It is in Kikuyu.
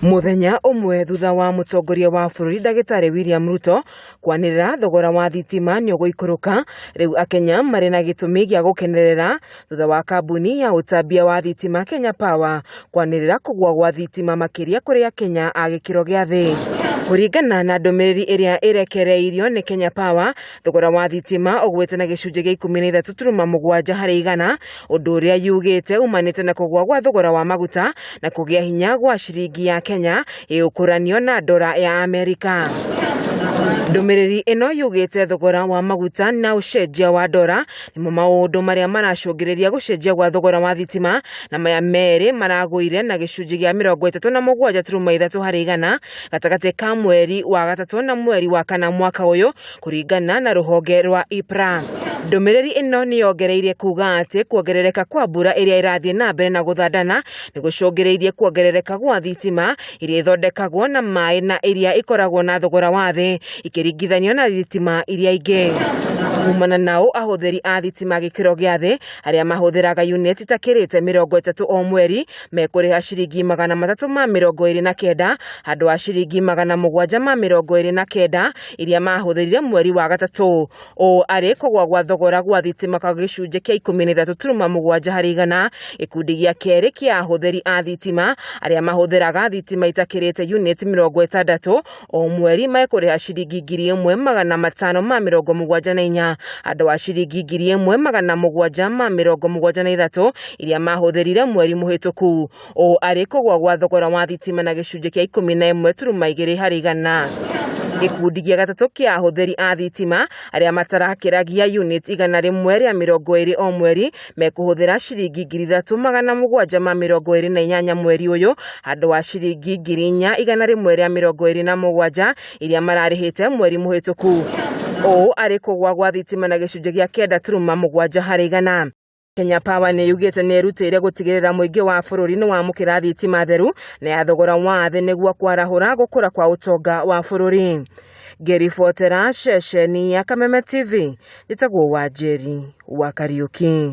Mũthenya ũmwe thutha wa mũtongoria wa bũrũri ndagĩtarĩ William Ruto kwanĩrĩra thogora wa thitima nĩ ũgũikũrũka, rĩu akenya marĩ na gĩtũmi gĩa gũkenerera thutha wa kambuni ya ũtambia wa thitima Kenya Power kwanĩrĩra kũgũa gwa thitima makĩria kũrĩ akenya a gĩkĩro gĩa thĩ. Kũringana na ndũmĩrĩri ĩrĩa ĩrekereirio nĩ Kenya Power, thogora wa thitima ũgwĩte na gĩcunjĩ gĩa 13.7 harĩ igana, ũndũ ũrĩa yugĩte umanĩte na kũgũa gwa thogora wa maguta na kũgĩa hinya gwa ciringi ya Kenya ĩgũkũranio na ndora ya Amerika. Ndũmĩrĩri ĩno yugĩte thogora wa maguta na ũcenjia wa ndora nĩmo maũndũ marĩa maracũngĩrĩria gũcenjia gwa thogora wa thitima, na maya merĩ maragũire na gĩcunjĩ gĩa 37.3 harĩ igana gatagatĩ ka mweri wa gatatũ na mweri wa kana mwaka ũyũ, kũringana na rũhonge rwa EPRA. Ndũmĩrĩri ĩno nĩ yongereire kuga atĩ kuongerereka kwa mbura ĩrĩa ĩrathiĩ na mbere na gũthandana nĩ gũcũngĩrĩirie kuongerereka gwa thitima iria ithondekagwo na maĩ na iria ikoragwo na thogora wa thĩ ikĩringithanio na thitima iria ingĩ. Kumana na ũũ, ahũthĩri a thitima gĩkĩro gĩa thĩ arĩa mahũthĩraga unit itakĩrĩte 30 o mweri mekũrĩha ciringi 329 handũ ha ciringi 729 iria mahũthĩrire mweri wa gatatũ. Ũũ arĩ kũgũa gwa thogora gwa thitima kwa gĩcunjĩ kĩa 13.7 harĩ igana. Gĩkundi gĩa kerĩ kĩa ahũthĩri a thitima arĩa mahũthĩraga thitima itakĩrĩte unit 60 o mweri mekũrĩha ciringi 1574 handũ ha ciringi 1773 iria mahũthĩrire mweri mũhĩtũku. Ũũ arĩ kũgũa gwa thogora wa thitima na gĩcunjĩ kĩa 11.2 harĩ igana. Gĩkundi gĩa gatatũ kĩa ahũthĩri a thitima arĩa matarakĩragia unit 120 o mweri mekũhũthĩra ciringi 3728 mweri ũyũ handũ ha ciringi 4127 iria mararĩhĩte mweri mũhĩtũku. Ũũ arĩ kũgũa gwa thitima na gĩcunjĩ gĩa 9.7 harĩ igana. Kenya Power nĩ yugĩte nĩ ĩrutĩire gũtigĩrĩra mũingĩ wa bũrũri nĩ wamũkĩra thitima theru na ya thogora wa thĩ nĩguo kwarahũra gũkũra kwa ũtonga wa bũrũri. Ngĩribotera ceceni ya Kameme TV, njĩtagwo Wanjeri wa Kariũki.